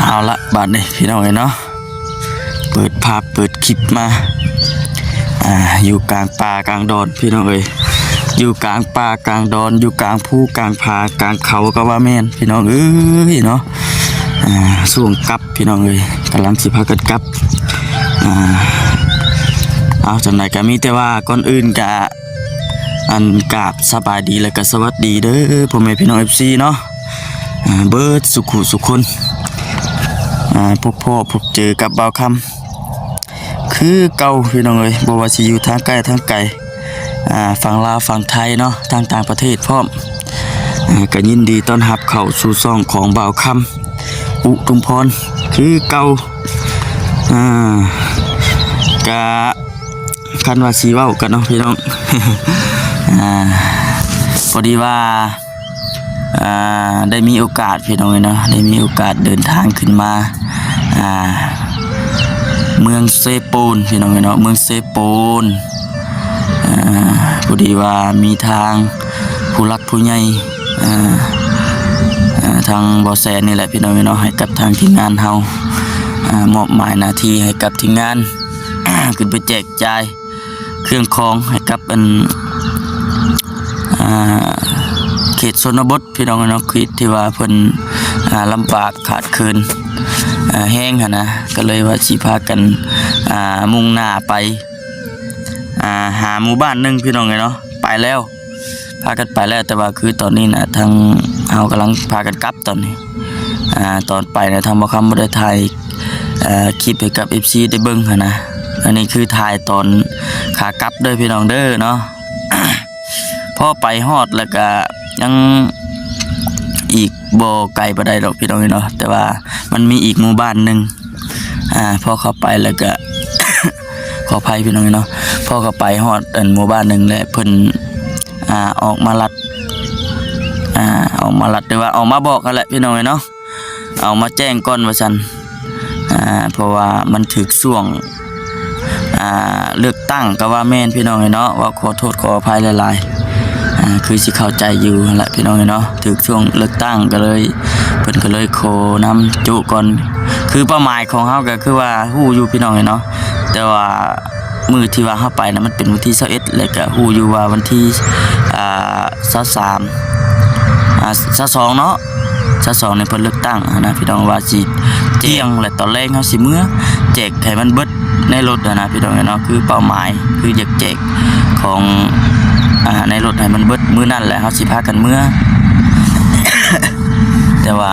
ເອົາລະ ບາດນີ້ພີ່ນ້ອງເອີຍເນາະ ເປີດພາບເປີດຄລິບມາ ອ່າ ຢູ່ກາງປ່າກາງດອນພີ່ນ້ອງເອີຍ ຢູ່ກາງປ່າກາງດອນ ຢູ່ກາງພູກາງຜາກາງເຂົາກໍວ່າແມ່ນພີ່ນ້ອງເອີຍເນາະ ອ່າ ຊ່ວງກັບພີ່ນ້ອງເອີຍ ກຳລັງຊິພາກັນກັບ ອ່າ ເອົາ ຈັ່ງໃດກໍມີແຕ່ວ່າກ່ອນອື່ນກະ ອັນ ກາບສະບາຍດີ ແລະກະສະຫວັດດີເດີພໍ່ແມ່ພີ່ນ້ອງເອັຟຊີເນາະ ອ່າ ເບິດສຸຂູສຸຄົນ ອ່າ ພົບພໍ້ພົບເຈີກັບບ່າວຄຳຄືເກົ່າພີ່ນ້ອງເອີຍ ບໍ່ວ່າຊິຢູ່ທາງໃກ້ທາງໄກ ອ່າ ຝັ່ງລາວຝັ່ງໄທເນາະ ທາງຕ່າງປະເທດພ້ອມ ອ່າ ກໍຍິນດີຕ້ອນຮັບເຂົ້າສູ່ຊ່ອງຂອງບ່າວຄຳ ອຸທຸມພອນ ຄືເກົ່າ ອ່າ ກະ ຄັນວ່າຊິເວົ້າກັນເນາະພີ່ນ້ອງ ອ່າ ພໍດີວ່າ ອ່າ ໄດ້ມີໂອກາດພີ່ນ້ອງເອີຍເນາະ ໄດ້ມີໂອກາດເດີນທາງຂຶ້ນມາ ອ່າ ເມືອງເຊໂປນພີ່ນ້ອງເອີຍເນາະ ເມືອງເຊໂປນ ອ່າ ພໍດີວ່າມີທາງຜູ້ຫຼັກຜູ້ໃຫຍ່ ອ່າ ອ່າ ທາງບໍ່ແສນນີ້ແຫຼະພີ່ນ້ອງເອີຍເນາະ ໃຫ້ກັບທາງທີມງານເຮົາ ອ່າ ມອບໝາຍໜ້າທີ່ໃຫ້ກັບທີມງານ ຂຶ້ນໄປແຈກຈ່າຍເຄື່ອງຂອງໃຫ້ກັບອັນ ອ່າ ເຂດຊົນນະບົດພີ່ນ້ອງເນາະ ເຂດທີ່ວ່າເພິ່ນ ອ່າ ລຳບາກຂາດເຂີນ ອ່າ ແຮງຫັ້ນນະ ກໍເລີຍວ່າຊິພາກັນ ອ່າ ມຸ່ງໜ້າໄປ ອ່າ ຫາໝູ່ບ້ານໜຶ່ງພີ່ນ້ອງເອີຍເນາະ ໄປແລ້ວ ພາກັນໄປແລ້ວ ແຕ່ວ່າຄືຕອນນີ້ນະ ທາງເຮົາກຳລັງພາກັນກັບຕອນນີ້ ອ່າ ຕອນໄປນະ ທາງບ່າວຄຳບໍ່ໄດ້ຖ່າຍ ເອີ ຄລິບໃຫ້ກັບເອັຟຊີໄດ້ເບິ່ງຫັ້ນນະ ອັນນີ້ຄືຖ່າຍຕອນຂາກັບເດີພີ່ນ້ອງເດີເນາະ ພໍໄປຮອດແລ້ວກະຍັງອີກບໍ່ໄກປານໃດດອກພີ່ນ້ອງເອີຍເນາະ ແຕ່ວ່າມັນມີອີກໝູ່ບ້ານໜຶ່ງ ອ່າ ພໍເຂົ້າໄປແລ້ວກະ ຂໍອະໄພພີ່ນ້ອງເນາະ ພໍເຂົ້າໄປຮອດອັນໝູ່ບ້ານໜຶ່ງແລ້ວ ເພິ່ນ ອ່າ ອອກມາລັດ ອ່າ ອອກມາລັດ ຫຼືວ່າອອກມາບອກຫັ້ນແຫຼະພີ່ນ້ອງເນາະ ອອກມາແຈ້ງກ່ອນວ່າຊັ້ນ ອ່າ ເພາະວ່າມັນຖືກຊ່ວງ ອ່າ ເລືອກຕັ້ງກໍວ່າແມ່ນພີ່ນ້ອງເນາະ ເວົ້າຂໍໂທດຂໍອະໄພຫຼາຍໆ ອ່າ ຄືຊິເຂົ້າໃຈຢູ່ຫັ້ນແຫຼະພີ່ນ້ອງເນາະ ຖືກຊ່ວງເລືອກຕັ້ງກໍເລີຍ ເພິ່ນກໍເລີຍຂໍນຳໂຈະກ່ອນ ຄືເປົ້າໝາຍຂອງເຮົາກໍຄືວ່າຮູ້ຢູ່ພີ່ນ້ອງເນາະ ແຕ່ວ່າມື້ທີ່ວ່າເຮົາໄປນະ ມັນເປັນວັນທີຊາວເອັດ ແລ້ວກໍຮູ້ຢູ່ວ່າວັນທີ ອ່າ ຊາວສາມ ອ່າ ຊາວສອງເນາະ ຊາວສອງນີ້ເພິ່ນເລືອກຕັ້ງຫັ້ນນະພີ່ນ້ອງ ວ່າຊິແຈກ ແລະຕອນແລງເຮົາຊິເມືອແຈກໃຫ້ມັນເບິດໃນລົດຫັ້ນນະພີ່ນ້ອງເນາະ ຄືເປົ້າໝາຍ ຄືຢາກແຈກຂອງ ອ່າ ໃນລົດໃຫ້ມັນເບິດມື້ນັ້ນແຫຼະ ເຮົາຊິພາກັນເມືອ ແຕ່ວ່າ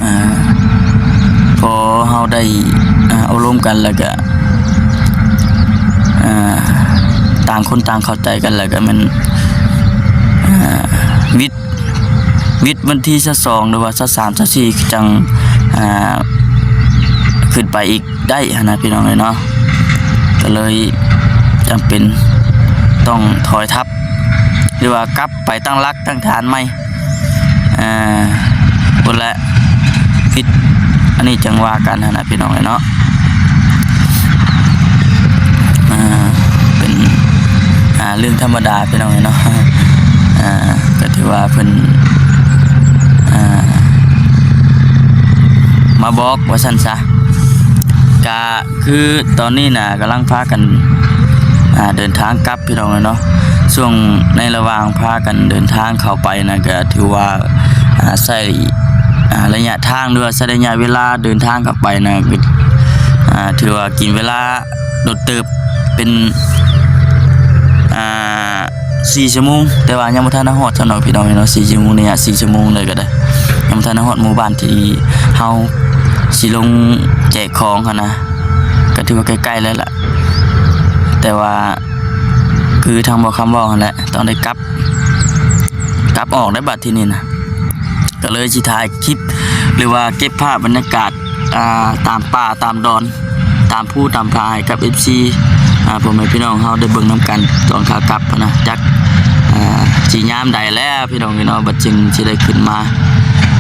ອ່າ ພໍເຮົາໄດ້ ອ່າ ໂອ້ລົມກັນແລ້ວກະ ອ່າ ຕ່າງຄົນຕ່າງເຂົ້າໃຈກັນແລ້ວກະແມ່ນ ອ່າ ວິດ ວິດວັນທີຊາວສອງ ຫຼືວ່າຊາວສາມ ຊາວສີ່ ຈັ່ງ ອ່າ ຂຶ້ນໄປອີກໄດ້ຫັ້ນນະພີ່ນ້ອງເອີຍເນາະ ກໍເລີຍຈຳເປັນຕ້ອງຖອຍທັບ ຫຼືວ່າກັບໄປຕັ້ງຫຼັກຕັ້ງຖານໃໝ່ ອ່າ ພຸ້ນແຫຼະ ຜິດ ອັນນີ້ຈັ່ງວ່າກັນຫັ້ນນະພີ່ນ້ອງເອີຍເນາະ ອ່າ ເປັນ ອ່າ ເລື່ອງທຳມະດາພີ່ນ້ອງເອີຍເນາະ ອ່າ ກໍຖືວ່າເພິ່ນ ອ່າ ມາບອກວ່າຊັ້ນຊະ ກະ ຄືຕອນນີ້ນະກຳລັງພາກັນ ອ່າ ເດີນທາງກັບພີ່ນ້ອງເນາະ ຊ່ວງໃນລະຫວ່າງພາກັນເດີນທາງເຂົ້າໄປນະ ກະຖືວ່າ ອ່າ ໃຊ້ ອ່າ ໄລຍະທາງ ຫຼືວ່າໃຊ້ໄລຍະເວລາເດີນທາງເຂົ້າໄປນະ ກະ ອ່າ ຖືວ່າກິນເວລາດົນເຕີບ ເປັນ ອ່າ ສີ່ຊົ່ວໂມງ ແຕ່ວ່າຍັງບໍ່ທັນໄດ້ຮອດຊັ້ນດອກພີ່ນ້ອງເນາະ ສີ່ຊົ່ວໂມງ ໄລຍະສີ່ຊົ່ວໂມງເລີຍກໍໄດ້ ຍັງບໍ່ທັນໄດ້ຮອດໝູ່ບ້ານທີ່ເຮົາຊິລົງແຈກຂອງຫັ້ນນະ ກໍຖືວ່າໃກ້ໆແລ້ວລະ ແຕ່ວ່າຄືທາງບ່າວຄຳເວົ້າຫັ້ນແຫຼະ ຕ້ອງໄດ້ກັບ ກັບອອກໄດ້ບັດທີນີ້ນະ ກໍເລີຍຊິຖ່າຍຄລິບ ຫຼືວ່າເກັບພາບບັນຍາກາດ ອ່າ ຕາມປ່າຕາມດອນ ຕາມພູຕາມຜາໃຫ້ກັບເອັຟຊີ ອ່າ ພໍ່ແມ່ພີ່ນ້ອງເຮົາໄດ້ເບິ່ງນຳກັນຕອນຂາກັບຫັ້ນນະ ຈັກ ອ່າ ຊິຍາມໃດແລ້ວພີ່ນ້ອງເອີຍເນາະ ບັດຈຶ່ງຊິໄດ້ຂຶ້ນມາ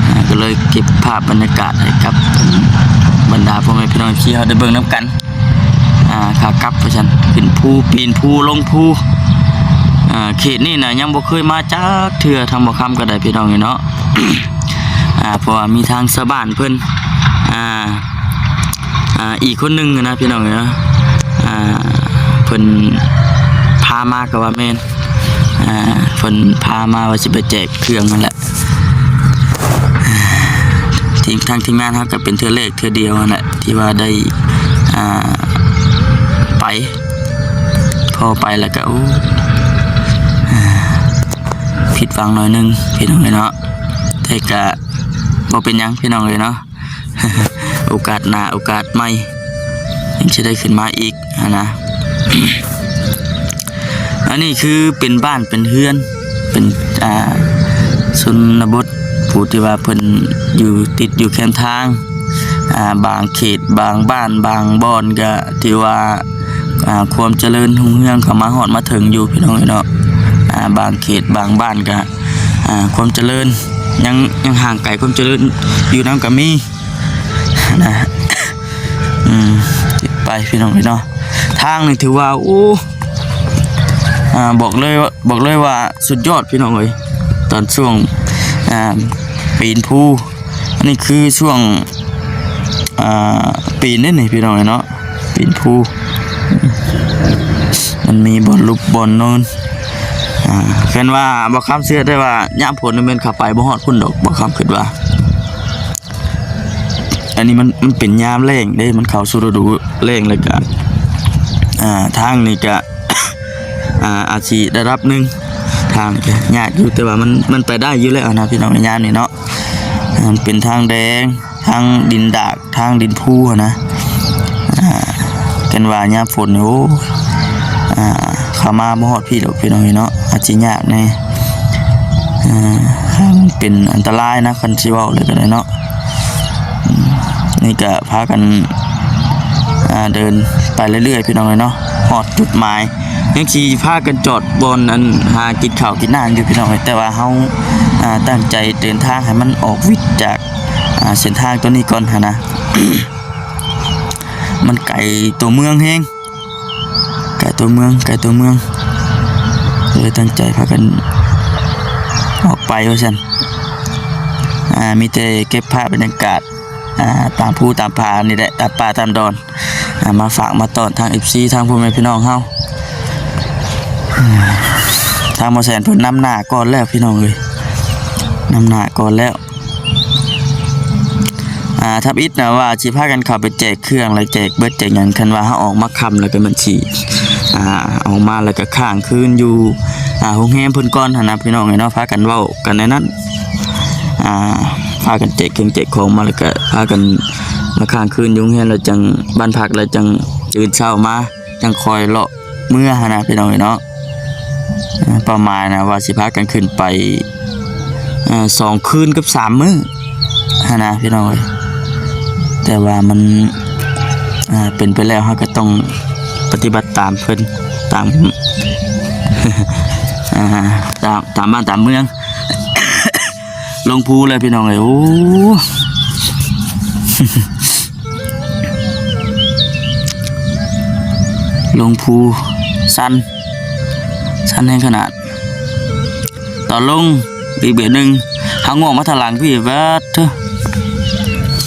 ອ່າ ກໍເລີຍເກັບພາບບັນຍາກາດໃຫ້ກັບບັນດາພໍ່ແມ່ພີ່ນ້ອງເອັຟຊີເຮົາໄດ້ເບິ່ງນຳກັນ ອ່າ ຂາກັບວ່າຊັ້ນ ຂຶ້ນພູ ປີນພູ ລົງພູ ອ່າ ເຂດນີ້ນະຍັງບໍ່ເຄີຍມາຈັກເທື່ອ ທາງບ່າວຄຳກໍໄດ້ພີ່ນ້ອງເອີຍເນາະ ອ່າ ອ່າ ເພາະວ່າມີທາງຊາວບ້ານເພິ່ນ ອ່າ ອ່າ ອີກຄົນໜຶ່ງນະພີ່ນ້ອງເອີຍເນາະ ອ່າ ເພິ່ນພາມາກໍວ່າແມ່ນ ອ່າ ເພິ່ນພາມາວ່າຊິໄປແຈກເຄື່ອງຫັ້ນແຫຼະ ທີມ ທາງທີມງານເຮົາກໍເປັນເທື່ອແລກເທື່ອດຽວຫັ້ນແຫຼະ ທີ່ວ່າໄດ້ ອ່າ ໄປ ພໍໄປແລ້ວກໍ ໂອ້ ຜິດຫວັງໜ້ອຍໜຶ່ງພີ່ນ້ອງເອີຍເນາະ ແຕ່ກະບໍ່ເປັນຫຍັງພີ່ນ້ອງເອີຍເນາະ ໂອກາດໜ້າໂອກາດໃໝ່ ຍັງຊິໄດ້ຂຶ້ນມາອີກຫັ້ນນະ ອັນນີ້ຄືເປັນບ້ານເປັນເຮືອນ ເປັນ ອ່າ ຊົນນະບົດ ຜູ້ທີ່ວ່າເພິ່ນຢູ່ຕິດຢູ່ແຄມທາງ ອ່າ ບາງເຂດ ບາງບ້ານ ບາງບ່ອນ ກໍຖືວ່າ ອ່າ ຄວາມຈະເລີນຮຸ່ງເຮືອງເຂົ້າມາຮອດມາເຖິງຢູ່ພີ່ນ້ອງເອີຍເນາະ ອ່າ ບາງເຂດບາງບ້ານກໍ ອ່າ ຄວາມຈະເລີນ ຍັງ ຍັງຫ່າງໄກຄວາມຈະເລີນຢູ່ນຳກໍມີນະ ອືມ ໄປພີ່ນ້ອງເອີຍເນາະ ທາງນີ້ຖືວ່າ ໂອ້ ອ່າ ບອກເລີຍວ່າ ບອກເລີຍວ່າສຸດຍອດພີ່ນ້ອງເອີຍ ຕອນຊ່ວງ ອ່າ ປີນພູ ອັນນີ້ຄືຊ່ວງ ອ່າ ປີນເດ້ນີ້ພີ່ນ້ອງເອີຍເນາະ ປີນພູ ມັນມີບ່ອນຫຼຸບບ່ອນໂນນ ອ່າ ຄັນວ່າບ່າວຄຳເຊື່ອໄດ້ວ່າຍາມຝົນນີ້ແມ່ນເຂົ້າໄປບໍ່ຮອດພຸ້ນດອກ ບ່າວຄຳຄິດວ່າ ອັນນີ້ມັນ ມັນເປັນຍາມແລ້ງເດ້ ມັນເຂົ້າສູ່ລະດູແລ້ງ ແລ້ວກະ ອ່າ ທາງນີ້ກະ ອ່າ ອາດຊິລະດັບໜຶ່ງ ທາງນີ້ກະຍາກຢູ່ ແຕ່ວ່າມັນ ມັນໄປໄດ້ຢູ່ແລ້ວນະພີ່ນ້ອງ ຍາມນີ້ເນາະ ອ່າ ມັນເປັນທາງແດງ ທາງດິນດາກ ທາງດິນພູຫັ້ນນະ ອ່າ ຄັນວ່າຍາມຝົນນີ້ ໂອ້ ອ່າ ເຂົ້າມາບໍ່ຮອດພີ້ດອກພີ່ນ້ອງເອີຍເນາະ ອາດຊິຍາກແດ່ ອ່າ ເປັນອັນຕະລາຍນະ ຄັນຊິເວົ້າເລີຍກໍໄດ້ເນາະ ອືມ ນີ້ກໍພາກັນ ອ່າ ເດີນໄປເລື້ອຍໆ ພີ່ນ້ອງເອີຍເນາະ ຮອດຈຸດໝາຍ ຍັງຊິພາກັນຈອດບ່ອນອັນຫາກິນເຂົ້າກິນນ້ຳຢູ່ພີ່ນ້ອງເອີຍ ແຕ່ວ່າເຮົາ ອ່າ ຕັ້ງໃຈເດີນທາງໃຫ້ມັນອອກວິດຈາກ ອ່າ ເສັ້ນທາງຕົວນີ້ກ່ອນຫັ້ນນະ ມັນໄກຕົວເມືອງແຮງ ໃກ້ຕົວເມືອງ ໃກ້ຕົວເມືອງ ເລີຍຕັ້ງໃຈພາກັນອອກໄປວ່າຊັ້ນ ອ່າ ມີແຕ່ເກັບພາບບັນຍາກາດ ອ່າ ຕາມພູຕາມຜານີ້ແຫຼະ ຕາມປ່າຕາມດອນ ອ່າ ມາຝາກມາຕ້ອນທາງເອັຟຊີ ທາງພໍ່ແມ່ພີ່ນ້ອງເຮົາ ທາງໝໍແສນເພິ່ນນຳໜ້າກ່ອນແລ້ວພີ່ນ້ອງເອີຍ ນຳໜ້າກ່ອນແລ້ວ. ອ່າ ທຳອິດນະວ່າຊິພາກັນເຂົ້າໄປແຈກເຄື່ອງ ແລະ ແຈກເບີດແຈກຫຍັງ ຄັນວ່າເຮົາອອກມາຄ່ຳແລ້ວກໍແມ່ນຊິ ອ່າ ອອກມາແລ້ວກໍຄ້າງຄືນຢູ່ ອ່າ ໂຮງແຮມເພິ່ນກ່ອນຫັ້ນນະ ພີ່ນ້ອງເອີຍເນາະ ພາກັນເວົ້າກັນແນວນັ້ນ ອ່າ ພາກັນແຈກເຄື່ອງແຈກຂອງມາ ແລ້ວກໍພາກັນມາຄ້າງຄືນຢູ່ໂຮງແຮມ ແລ້ວຈັ່ງ ບ້ານພັກ ແລ້ວຈັ່ງຕື່ນເຊົ້າມາ ຈັ່ງຄ່ອຍເລາະເມືອຫັ້ນນະ ພີ່ນ້ອງເອີຍເນາະ ອ່າ ເປົ້າໝາຍນະວ່າຊິພາກັນຂຶ້ນໄປ ອ່າ ສອງຄືນກັບສາມມື້ຫັ້ນນະ ພີ່ນ້ອງເອີຍ ແຕ່ວ່າມັນ ອ່າ ເປັນໄປແລ້ວ ເຮົາກໍຕ້ອງປະຕິບັດຕາມເພິ່ນ ຕາມ ອ່າ ຕາມ ຕາມບ້ານຕາມເມືອງ ລົງພູແລ້ວພີ່ນ້ອງເອີຍ ໂອ້ ລົງພູ ຊັນ ຊັນແຮງຂະໜາດ ຕອນລົງອີກແບບໜຶ່ງ ເຮົາງອກມາທາງຫຼັງພີ້ ປາດໂທ້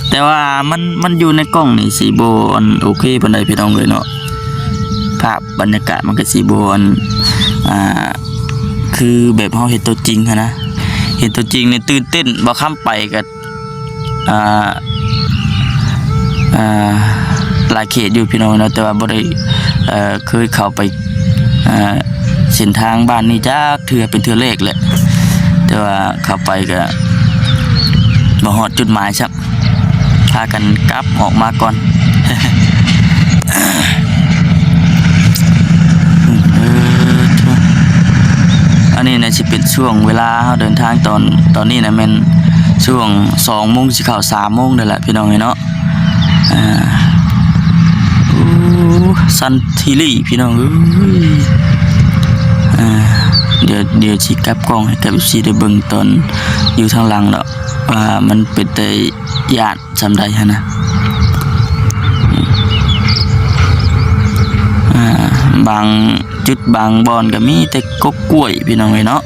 ແຕ່ວ່າມັນ ມັນຢູ່ໃນກ້ອງນີ້ຊິບໍ່ອັນໂອເຄປານໃດພີ່ນ້ອງເອີຍເນາະ ພາບບັນຍາກາດມັນກໍຊິບໍ່ອັນ ອ່າ ຄືແບບເຮົາເຫັນຕົວຈິງຫັ້ນນະ ເຫັນຕົວຈິງນີ້ຕື່ນເຕັ້ນ ບໍ່ຄຳໄປກໍ ອ່າ ອ່າ ຫຼາຍເຂດຢູ່ພີ່ນ້ອງເນາະ ແຕ່ວ່າບໍ່ໄດ້ ເອີ ເຄີຍເຂົ້າໄປ ອ່າ ເສັ້ນທາງບ້ານນີ້ຈັກເທື່ອ ເປັນເທື່ອແລກແຫຼະ ແຕ່ວ່າເຂົ້າໄປກໍບໍ່ຮອດຈຸດໝາຍຊ້ຳ ພາກັນກັບອອກມາກ່ອນ ເອີ ອັນນີ້ນະຊິເປັນຊ່ວງເວລາເຮົາເດີນທາງຕອນ ຕອນນີ້ນະແມ່ນຊ່ວງສອງໂມງ ຊິເຂົ້າສາມໂມງນີ້ແຫຼະພີ່ນ້ອງເອີຍເນາະ ອ່າ ໂອ້ ຊັນທີລີພີ່ນ້ອງເອີຍ ອ່າ ດຽວ ດຽວຊິກັບກ້ອງໃຫ້ກັບເອັຟຊີໄດ້ເບິ່ງຕອນຢູ່ທາງຫຼັງເນາະ ວ່າມັນເປັນຕາຢ້ານສ່ຳໃດຫັ້ນນະ ອ່າ ບາງຈຸດບາງບ່ອນກໍມີແຕ່ກົກກ້ວຍພີ່ນ້ອງເອີຍເນາະ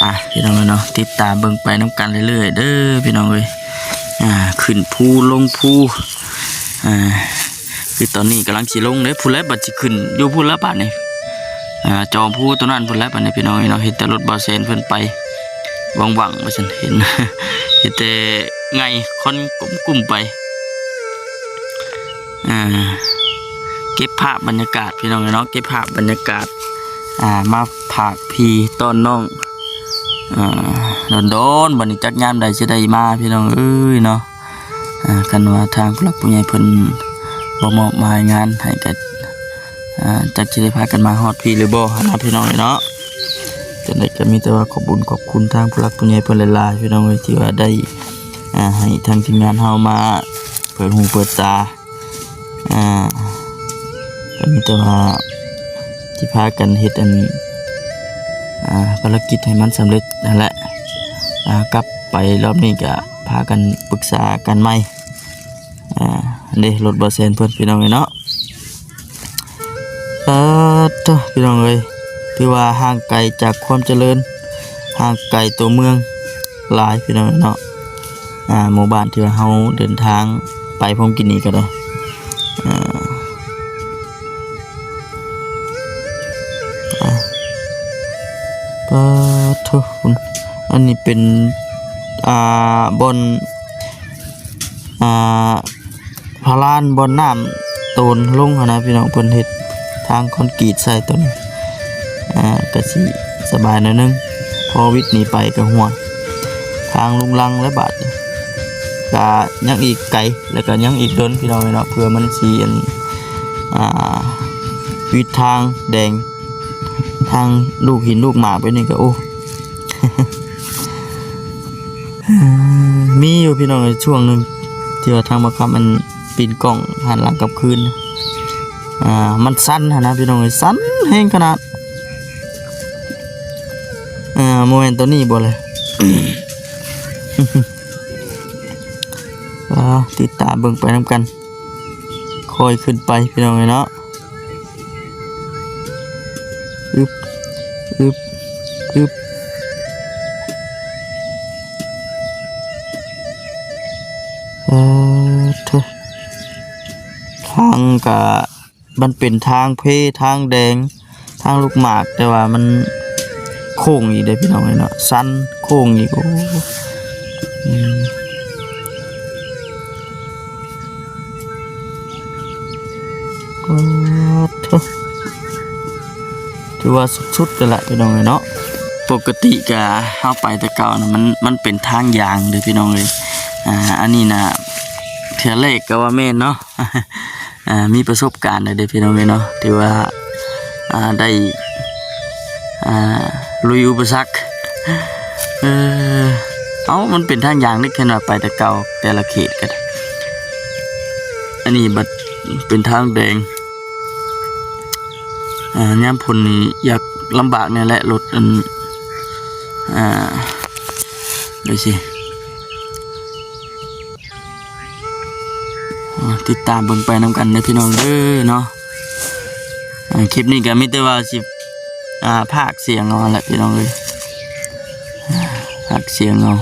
ອ່າ ພີ່ນ້ອງເອີຍເນາະ ຕິດຕາມເບິ່ງໄປນຳກັນເລື້ອຍໆເດີພີ່ນ້ອງເອີຍ. ອ່າ ຂຶ້ນພູລົງພູ ອ່າ ຄືຕອນນີ້ກຳລັງຊິລົງເດ້ ພຸ້ນແຫຼະ ບັດຊິຂຶ້ນຢູ່ພຸ້ນລະບາດນີ້ ອ່າ ຈອມພູຕົວນັ້ນພຸ້ນແຫຼະ ບາດນີ້ພີ່ນ້ອງເອີຍເນາະ ເຫັນແຕ່ລົດບ່າວແສນເພິ່ນໄປຫວັ່ງໆ ວ່າຊັ້ນ ເຫັນ ເຫັນແຕ່ໄງ່ຄວັນກຸ້ມໆໄປ. ອ່າ ເກັບພາບບັນຍາກາດພີ່ນ້ອງເອີຍເນາະ ເກັບພາບບັນຍາກາດ ອ່າ ມາຝາກພີ່ຕ້ອນນ້ອງ ອ່າ ດົນໆ ບັດນີ້ຈັກຍາມໃດຊິໄດ້ມາພີ່ນ້ອງເອີຍເນາະ. ອ່າ ຄັນວ່າທາງຜູ້ຫຼັກຜູ້ໃຫຍ່ເພິ່ນບໍ່ມອບໝາຍງານໃຫ້ກະ ອ່າ ຈັກຊິໄດ້ພາກັນມາຮອດພີ້ຫຼືບໍ່ຫັ້ນນະພີ່ນ້ອງເອີຍເນາະ. ຈັ່ງໃດກະມີແຕ່ວ່າຂອບບຸນຂອບຄຸນທາງຜູ້ຫຼັກຜູ້ໃຫຍ່ເພິ່ນຫຼາຍໆ ພີ່ນ້ອງເອີຍ ທີ່ວ່າໄດ້ ອ່າ ໃຫ້ທາງທີມງານເຮົາມາເປີດຫູເປີດຕາ ອ່າ ກະມີແຕ່ວ່າຊິພາກັນເຮັດອັນ ອ່າ ພາລະກິດໃຫ້ມັນສຳເລັດຫັ້ນແຫຼະ. ອ່າ ກັບໄປລອບນີ້ກະພາກັນປຶກສາກັນໃໝ່. ອ່າ ເດ້ ລົດບ່າວແສນເພິ່ນພີ່ນ້ອງເອີຍເນາະ. ປາດໂທ້ ພີ່ນ້ອງເອີຍ ຖືວ່າຫ່າງໄກຈາກຄວາມຈະເລີນ ຫ່າງໄກຕົວເມືອງຫຼາຍພີ່ນ້ອງເອີຍເນາະ. ອ່າ ໝູ່ບ້ານທີ່ວ່າເຮົາເດີນທາງໄປພ້ອມກິນນີ້ກະໄດ້ ອ່າ ອ່າ ປາດໂທ້ ອັນນີ້ເປັນ ອ່າ ບ່ອນ ອ່າ ພະລານບ່ອນນ້ຳໂຕນລົງຫັ້ນນະພີ່ນ້ອງ ເພິ່ນເຮັດທາງຄອນກຣີດໃສ່ໂຕນີ້ ອ່າ ກະຊິສະບາຍໜ້ອຍໜຶ່ງ ພໍວິດນີ້ໄປກະຫົວ ທາງລຸງລັງແລ້ວບາດນີ້ ກະຍັງອີກໄກ ແລ້ວກະຍັງອີກດົນພີ່ນ້ອງເອີຍເນາະ ເພື່ອມັນຊິອັນ ອ່າ ວິດທາງແດງ ທາງລູກຫີນລູກໝາກແບບນີ້ກະ ໂອ້ ມີຢູ່ພີ່ນ້ອງເອີຍ ຊ່ວງໜຶ່ງທີ່ວ່າທາງບ່າວຄຳອັນປີນກ້ອງຫັນຫຼັງກັບຄືນ ອ່າ ມັນສັ່ນຫັ້ນນະພີ່ນ້ອງເອີຍ ສັ່ນແຮງຂະໜາດ ອ່າ ບໍ່ແມ່ນໂຕນີ້ບໍ່ແລະ ອ່າ ຕິດຕາມເບິ່ງໄປນຳກັນ ຄ່ອຍຂຶ້ນໄປພີ່ນ້ອງເອີຍເນາະ. ອຶບ ອຶບ ອຶບ ເອີ ເທີ ທາງກະ ມັນເປັນທາງເພ ທາງແດງ ທາງລູກໝາກ ແຕ່ວ່າມັນໂຄ້ງອີກເດ້ພີ່ນ້ອງເອີຍເນາະ ຊັນໂຄ້ງອີກ ໂອ້ ອືມ ປາດໂທ້ ຖືວ່າສຸດໆເລີຍລະພີ່ນ້ອງເອີຍເນາະ. ປົກກະຕິກະເຮົາໄປແຕ່ເກົ່ານະ ມັນ ມັນເປັນທາງຢາງເດ້ພີ່ນ້ອງເອີຍ ອ່າ ອັນນີ້ນະ ເທື່ອແລກກະວ່າແມ່ນເນາະ ອ່າ ມີປະສົບການແລ້ວເດ້ພີ່ນ້ອງເອີຍເນາະ ຖືວ່າ ອ່າ ໄດ້ ອ່າ ລຸຍອຸປະສັກ ເອີ ເອົ້າ ມັນເປັນທາງຢາງນີ້ ເຫັນວ່າໄປແຕ່ເກົ່າ ແຕ່ລະເຂດກະໄດ້ ອັນນີ້ບັດເປັນທາງແດງ ອ່າ ຍາມຝົນນີ້ຢາກລຳບາກແດ່ແຫຼະ ລົດ ອັນ ອ່າ ໄດ້ຊິ ອ່າ ຕິດຕາມເບິ່ງໄປນຳກັນເດີພີ່ນ້ອງເດີເນາະ. ອ່າ ຄລິບນີ້ກະມີແຕ່ວ່າຊິ ອ່າ ພາກສຽງເອົາຫັ້ນແຫຼະພີ່ນ້ອງເອີຍ ພາກສຽງເອົາ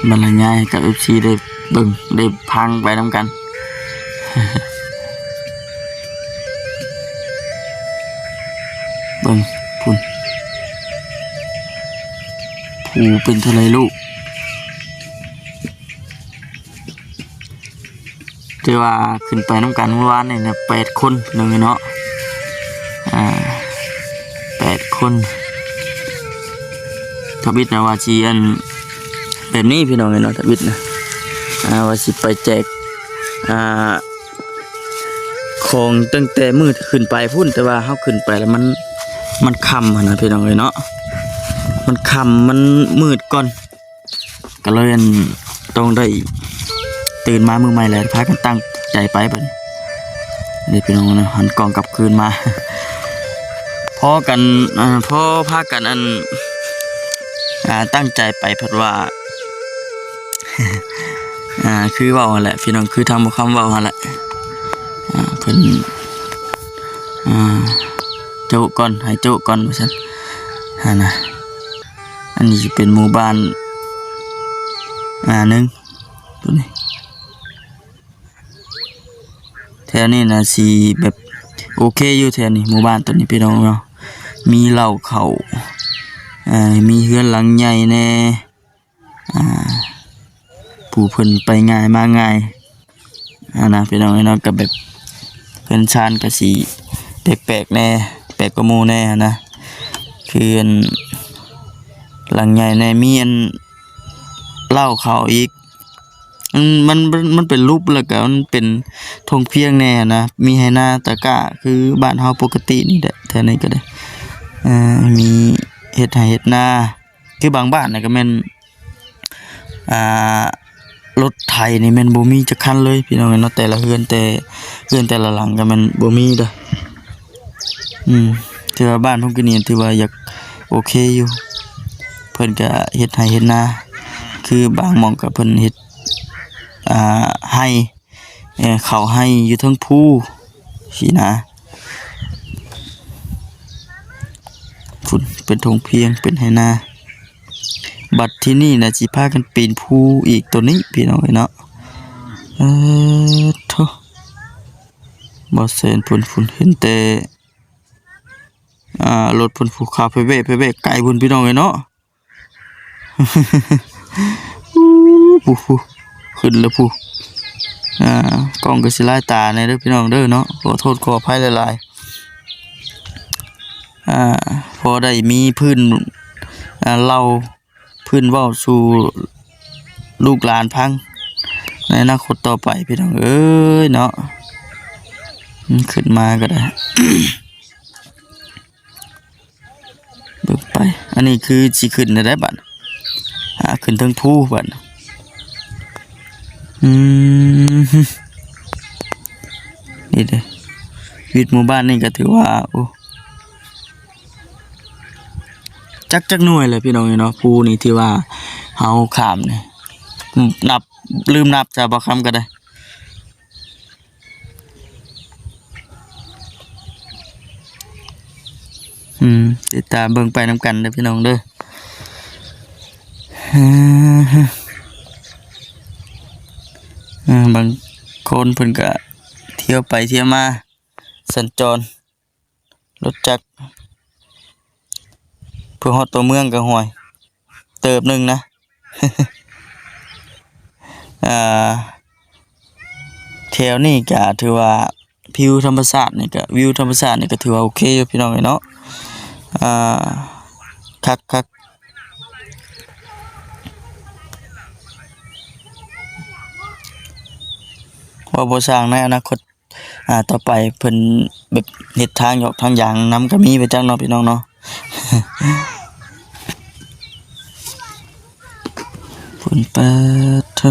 ບັນລະຍາຍໃຫ້ກັບເອັຟຊີໄດ້ເບິ່ງໄດ້ຟັງໄປນຳກັນ. ເບິ່ງພຸ້ນ ພູເປັນເທົ່າໃດລູກ ແຕ່ວ່າຂຶ້ນໄປນຳກັນມື້ວານນີ້ນະ ແປດຄົນພີ່ນ້ອງເອີຍເນາະ ອ່າ ແປດຄົນ. ທຳອິດນະວ່າຊິອັນ ແບບນີ້ພີ່ນ້ອງເອີຍເນາະ ທຳອິດນະ ອ່າ ວ່າຊິໄປແຈກ ອ່າ ຂອງຕັ້ງແຕ່ມື້ຂຶ້ນໄປພຸ້ນ ແຕ່ວ່າເຮົາຂຶ້ນໄປແລ້ວມັນ ມັນຄ່ຳຫັ້ນນະພີ່ນ້ອງເອີຍເນາະ ມັນຄ່ຳ ມັນມືດກ່ອນ ກະເລີຍອັນ ຕ້ອງໄດ້ຕື່ນມາມື້ໃໝ່ແລ້ວ ພາກັນຕັ້ງໃຈໄປບັດນີ້ ນີ້ພີ່ນ້ອງເນາະ ຫັນກ້ອງກັບຄືນມາ ພໍກັນ ອ່າ ພໍພາກັນອັນ ອ່າ ຕັ້ງໃຈໄປ ພັດວ່າ ອ່າ ຄືເວົ້າຫັ້ນແຫຼະພີ່ນ້ອງ ຄືທາງບ່າວຄຳເວົ້າຫັ້ນແຫຼະ ອ່າ ເພິ່ນ ອ່າ ໂຈະກ່ອນ ໃຫ້ໂຈະກ່ອນວ່າຊັ້ນ ຫັ້ນນະ. ອັນນີ້ຊິເປັນໝູ່ບ້ານ ອ່າ ໜຶ່ງ ໂຕນີ້ ແຖວນີ້ນະຊິແບບໂອເຄຢູ່ແຖວນີ້ ໝູ່ບ້ານໂຕນີ້ພີ່ນ້ອງເນາະ ມີເລົ້າເຂົ້າ ເອີ ມີເຮືອນຫຼັງໃຫຍ່ແດ່ ອ່າ ຜູ້ເພິ່ນໄປງ່າຍມາງ່າຍຫັ້ນນະ ພີ່ນ້ອງເອີຍເນາະ ກໍແບບເຮືອນຊານກໍຊິແປກໆແດ່ ແປກກວ່າໝູ່ແດ່ຫັ້ນນະ ຄືອັນຫຼັງໃຫຍ່ແດ່ ມີອັນເລົ້າເຂົ້າອີກ ມັນ ມັນ ມັນເປັນຫຼຸບ ແລ້ວກໍມັນເປັນທົ່ງພຽງແດ່ຫັ້ນນະ ມີໄຮ່ນາຕະກ້າ ຄືບ້ານເຮົາປົກກະຕິນີ້ແຫຼະ ແຖວນີ້ກໍໄດ້ ເອີ ມີເຮັດໄຮ່ເຮັດນາ ຄືບາງບ້ານນະກໍແມ່ນ ອ່າ ລົດໄຖນີ້ແມ່ນບໍ່ມີຈັກຄັນເລີຍພີ່ນ້ອງເອີຍເນາະ ແຕ່ລະເຮືອນ ແຕ່ເຮືອນແຕ່ລະຫຼັງກໍແມ່ນບໍ່ມີເດີ້ ອືມ ຖືວ່າບ້ານຜົມກໍນີ້ຖືວ່າຢາກໂອເຄຢູ່ ເພິ່ນກໍເຮັດໄຮ່ເຮັດນາ ຄືບາງໝ່ອງກໍເພິ່ນເຮັດ ອ່າ ໄຮ່ ເອີ ເຂົ້າໄຮ່ຢູ່ເທິງພູຊີ້ນະ ພຸ້ນເປັນທົ່ງພຽງ ເປັນໄຮ່ນາ ບັດທີນີ້ນະຊິພາກັນປີນພູອີກໂຕນີ້ພີ່ນ້ອງເອີຍເນາະ ເອີ ໂທ້ ບໍ່ແຊນພຸ້ນ ພຸ້ນເຫັນແຕ່ ອ່າ ລົດພຸ້ນ ພູຂາວແພະແວະ ແພະແວະໄກພຸ້ນພີ່ນ້ອງເອີຍເນາະ ປູ້ ປູ້ ຂຶ້ນແລ້ວປູ້ ອ່າ ກ້ອງກໍຊິລາຍຕາແດ່ເດີ້ພີ່ນ້ອງເດີ້ເນາະ ຂໍໂທດຂໍອະໄພຫຼາຍໆ ອ່າ ພໍໄດ້ມີພື້ນ ອ່າ ເລົ່າພື້ນເວົ້າສູ່ລູກຫຼານຟັງ ໃນອະນາຄົດຕໍ່ໄປພີ່ນ້ອງເອີຍເນາະ ຂຶ້ນມາກໍໄດ້ ເບິ່ງໄປ ອັນນີ້ຄືຊິຂຶ້ນແນວໃດບັດ ຫາຂຶ້ນເທິງພູບັດ ອືມ ນີ້ເດ້ ຊີວິດໝູ່ບ້ານນີ້ກໍຖືວ່າ ໂອ້ ຈັກ ຈັກໜ່ວຍແຫຼະພີ່ນ້ອງເອີຍເນາະ ພູນີ້ທີ່ວ່າເຮົາຂ້າມນີ້ ນັບ ລືມນັບຊະ ບໍ່ຄຳກໍໄດ້ ອືມ ຕິດຕາມເບິ່ງໄປນຳກັນເດີ້ພີ່ນ້ອງເດີ້ ເອີ ບາງຄົນເພິ່ນກະທ່ຽວໄປທ່ຽວມາ ສັນຈອນລົດຈັກ ເພື່ອຮອດຕົວເມືອງກໍຫ້ວຍເຕີບໜຶ່ງນະ ອ່າ ແຖວນີ້ກະຖືວ່າ ວິວທຳມະຊາດນີ້ກະ ວິວທຳມະຊາດນີ້ກະຖືວ່າໂອເຄຢູ່ພີ່ນ້ອງເອີຍເນາະ ອ່າ ຄັກໆ ວ່າບໍ່ຊ່າງໃນອະນາຄົດ ອ່າ ຕໍ່ໄປເພິ່ນແບບເຮັດທາງຫຍອກທາງຢາງນຳກໍມີໄປຈັກເນາະພີ່ນ້ອງເນາະ ເພິ່ນເປີດເທີ